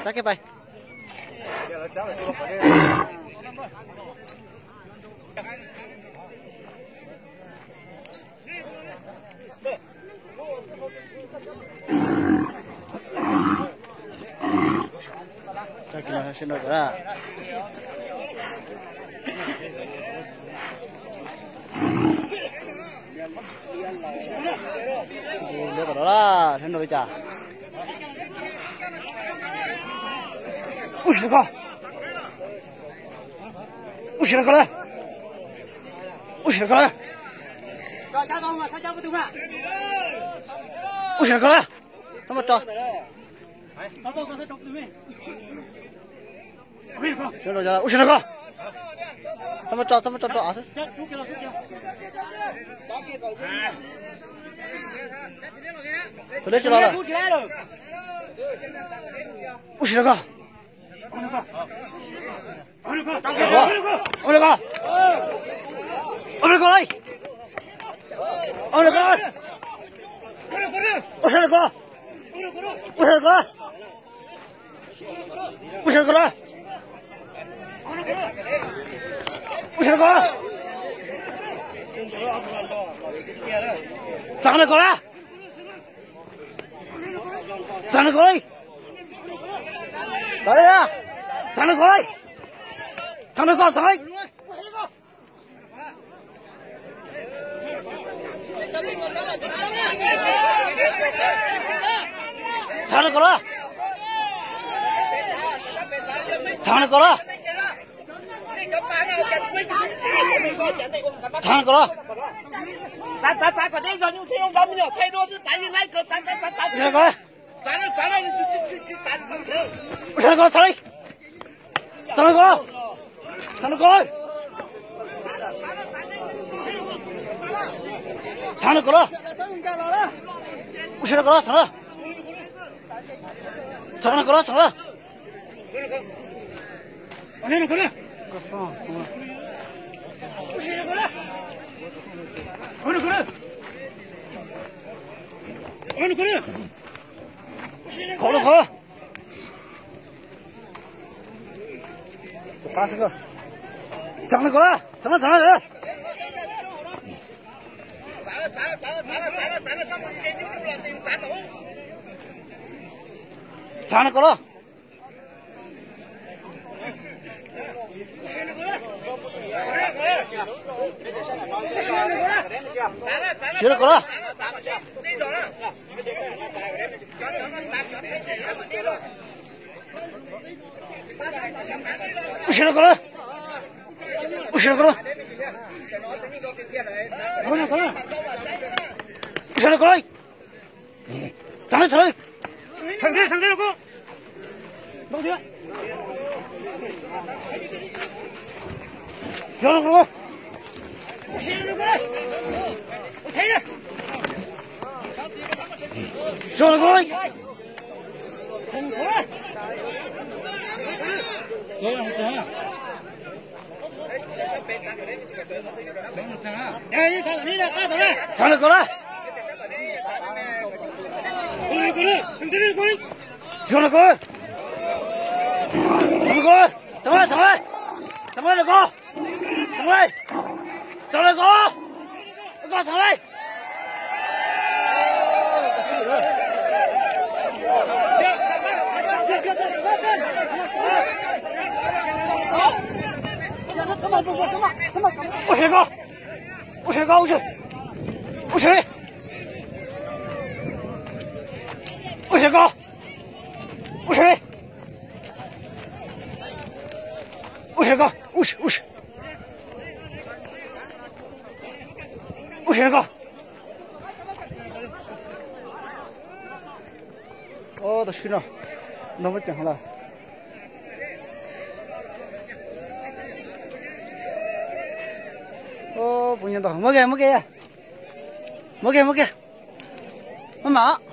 Rab kiag pais. Ua li cas? Ua si ko, ua si ko lawm, ua si ko lawm, ua si ko lawm. Txhob muab tso. Ua si ko, txhob muab tso, txhob muab tso rau av xwb. Tus deb tsis los lawm. Ua si ko. Ua li ko, ua li ko, ua li ko, ua si ko, ua si ko, ua si ko, ua si ko. Txav nws ko lawm. Txav nws ko lawm. Txav nws ko lawm. Txav nws ko, txav. Txav nws ko lawm. Txav nws ko lawm. Txav nws ko lawm. Txav nws ko, txav li. Txav nws ko lawm. Txav nws ko lawm. Txav nws ko lawm. Ua si nws ko lawm, txav lawm. Txav nws ko lawm, txav lawm. Khov lawm, khov lawm. Txav nws ko lawm, txav lawm, txav lawm. Txav nws ko lawm. Siav nws ko lawm. Ua si nws ko lawm. Ua si nws ko lawm. Ua si nws ko lawm. Txav lawm, txav lawm. Xyov los ko. Xyov los ko. Txav nws ko lawm. Xyov los ko. Xyov los ko. Txav lawm, txav lawm. Txav lawm, txav lawm. Txav lawm. Txav lawm ko. Ko txav lawm. Ua si ko. Ua si ko, ua si. Ua si ko. Ua si. Ua si ko, ua si, ua si. Ua si ko. Ua, tam sim no nrog muab ceev lawm. Ua, puas nyiam ntau, muab kiag, muab kiag, muab kiag, muab kiag. Maj mam.